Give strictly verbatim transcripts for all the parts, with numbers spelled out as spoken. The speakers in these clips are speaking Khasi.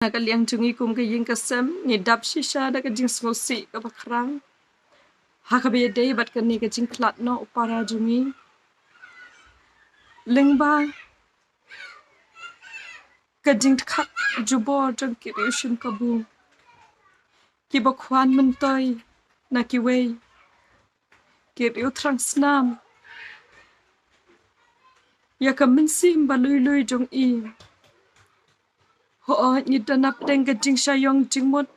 Na ka liang jong ngi kum ka ïing ka sem, ngi dap shisha da ka jingsngewsih kaba khrang ha kaba ïadei bad kane ka jingkhlad noh u para jong ngi. Lyngba ka jingdkhot jubor jong ki riew shim kabu, kiba khwan myntoi na kiwei ki riew thrang snam ïa ka mynsiem ba lui lui jong i. Hooid, ngi don hapdeng ka jingshah ïong jingmut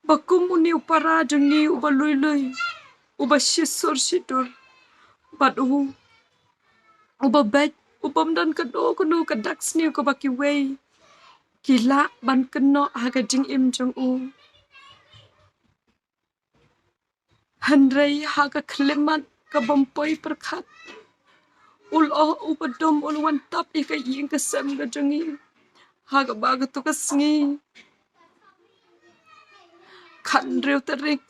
ba kum une u para jong ngi uba lui lui, uba shisur shidur, bad u uba beit, u bym don kano kano ka dak sniew kaba kiwei ki lah ban kynnoh ha ka jingim jong u. Hynrei ha ka khyllipmat ka bym poi pyrkhat, u lyoh uba dum u la wan tap ïa ka ïing ka sem ka jong ngi ha kaba katto ka sngi. Khathynriew tarik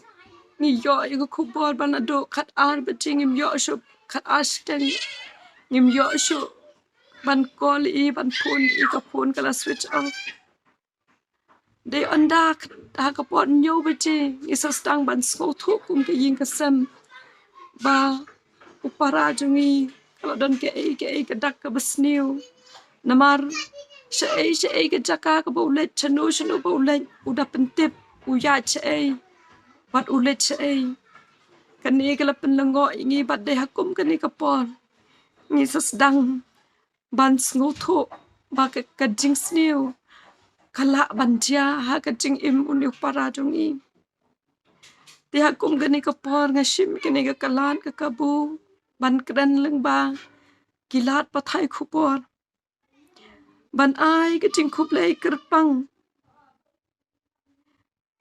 ngi ïoh ïa ka khubor ba naduh khatar baje ngim ïoh shuh, khatar shiteng ngim ïoh shuh ban call ïa i, ban phone ïa i, ka phone ka la switch off. Dei ynda ha ka por hynñiew baje ngi sa sdang ban sngewthuh kum ka ïing ka sem ba u para jong ngi ka la don kaei kaei ka dak kaba sniew. Namar shaei shaei ka jaka kaba u leit, shano shano ba u leit, u da pyntip u ïaid shaei bad u leit shaei. Kane ka la pynlyngngoh ïa ngi bad dei ha kum kane ka por ngi sa sdang ban sngewthuh ba ka, ka jingsniew ka lah ban jia ha ka jingim une u para jong ngi. Te ha kum kane ka por nga shim kane ka kyllan ka kabu ban kren lyngba ki lad pathai khubor, ban ai ka jingkhublei kyrpang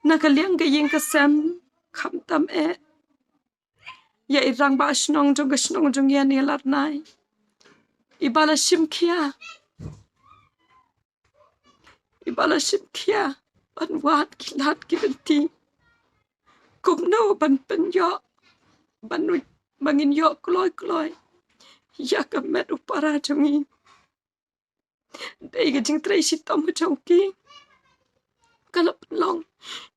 na ka liang ka ïing ka sem, khamtam eh ïa i rangbah shnong jong ka shnong jong ngi, ïa i Larnai, iba la shim khia, iba la shim khia ban wad ki lad ki lynti kumno ban pynïoh, ban, ba ngin ïoh kloi kloi ïa ka met u para jong ngi. Dei ka jingtrei shitom jong ki ka la pynlong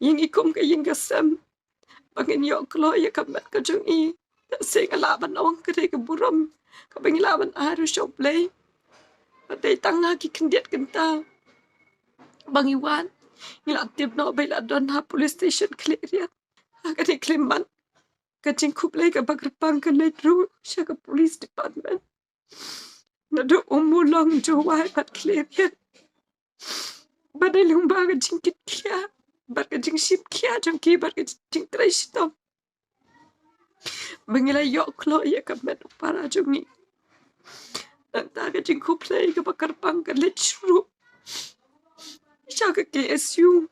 ïa ngi kum ka ïing ka sem ba ngin ïoh kloi ïa ka met ka jong i. Te nga lah ban ong ka dei ka burom kaba ngi lah ban ai ruh sha U Blei. Ba dei tang ha ki khyndiat kynta ba ngi wan, ngi la tip noh ba i la don ha police station Khliehriat. Ha kane ka khyllipmat ka jingkhublei kaba kyrpang ka leit ruh sha ka police department. Naduh Ummulong, Jowai bad Khliehriat. Ba dei lyngba ka jingkitkhia bad ka jingshim khia jong ki bad ka jingtrei shitom ba ngi la ïoh kloi ïa ka met u para jong ngi. Nangta ka jingkhublei kaba kyrpang ka leit ruh sha ka K S U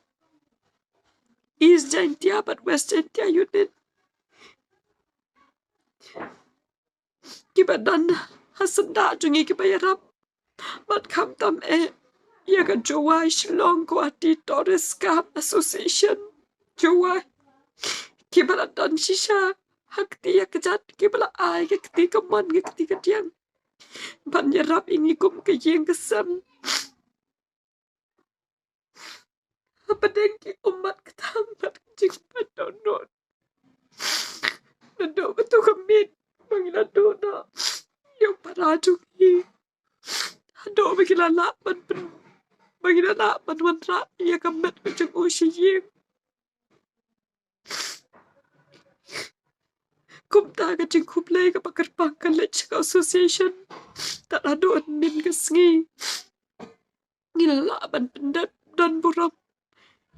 East Jaintia bad West Jaintia Unit, kiba don ha syndah jong ngi kiba ïarap. Bad khamtam eh ïa ka Jowai Shillong Guwahati Tourist Guide Association, Jowai, kiba la don shisha ha kti ïa ka jait, kiba la ai ka kti kamon, ka kti kadiang ban ïarap ïa ngi kum ka ïing ka sem. Hapdeng ki ummat kthang bad ka jingpyndoh noh, naduh kato ka miet ba ngi la duh noh ïa u para jong ngi, haduh ba ngi la lah ban pyn, ba ngi la lah ban wanrah ïa ka met ka jong u sha ïing. Kumta ka jingkhublei kaba kyrpang ka leit sha ka association. Tad haduh mynnin ka sngi ngi la lah ban pyndep don burom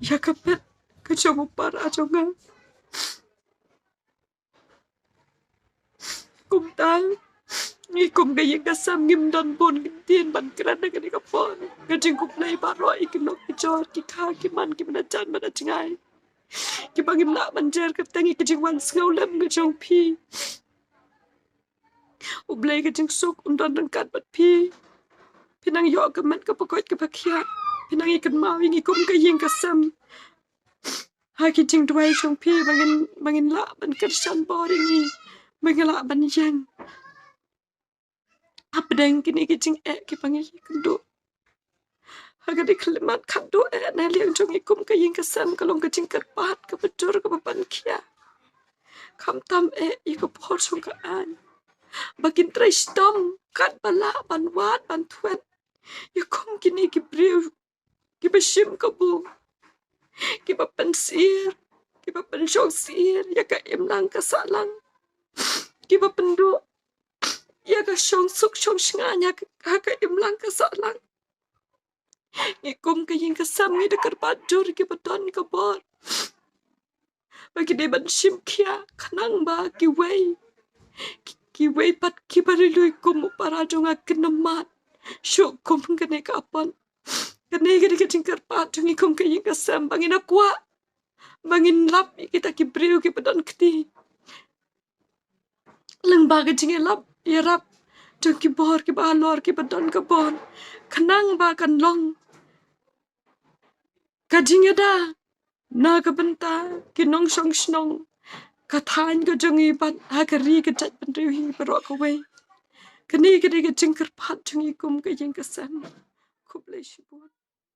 ïa ka met ka jong u para jong nga. Kumta ngi kum ka ïing ka sem ngim don bun ktien ban kren ha kane ka por. Ka jingkhublei baroh ïa ki lok ki jor, ki kha ki man, ki manajan manajngai, kiba ngim lah ban jer kyrteng, ïa ka jingwan sngewlem ka jong phi. U Blei ka jingsuk un don ryngkat bad phi. Phi nang ïoh ka met kaba koit kaba khiah. Phi nang ïa kynmaw ïa ngi kum ka ïing ka sem ha ki jingduwai jong phi, ba ngin, ba ngin lah ban kyrshan bor ïa ngi, ba ngin lah ban ïeng hapdeng kine ki jingeh kiba ngi ïakynduh. Ha ka dei ka khyllipmat khatduh eh na liang jong ngi kum ka ïing ka sem ka long ka jingkyrpad kaba dur kaba pynkhia. Khamtam eh ïa ka por jong ka aiñ ba kin trei shitom katba lah ban wad ban thwet ïa kum kine ki briew kiba shim ka bung, kiba pynsyier, kiba pynshong syier ïa ka imlang ka sahlang, kiba pynduh ïa ka shong suk shong shngaiñ ha ka, ha ka imlang ka sahlang. Ngi kum ka ïing ka sem ngi da kyrpad dur kiba don ka bor ba ki dei ban shim khia khnang ba kiwei, ki, kiwei pat kiba ri lui kum u para jong nga kin ym mad shuh kum kane ka apot. Kane ka dei ka jingkyrpad jong ngi kum ka ïing ka sem ba ngin ïa kwah ba ngin lap ïa kita ki briew kiba don kti lyngba ka jingïalap ïarap jong ki bor kiba halor kiba don ka bor, khnang ba kan long ka jingïada na ka bynta ki nongshong shnong ka thaiñ ka jong ngi bad ha ka ri ka jaitbynriew hi baroh kawei. Kane ka dei ka jingkyrpad jong ngi kum ka ïing ka sem. Khublei shibun.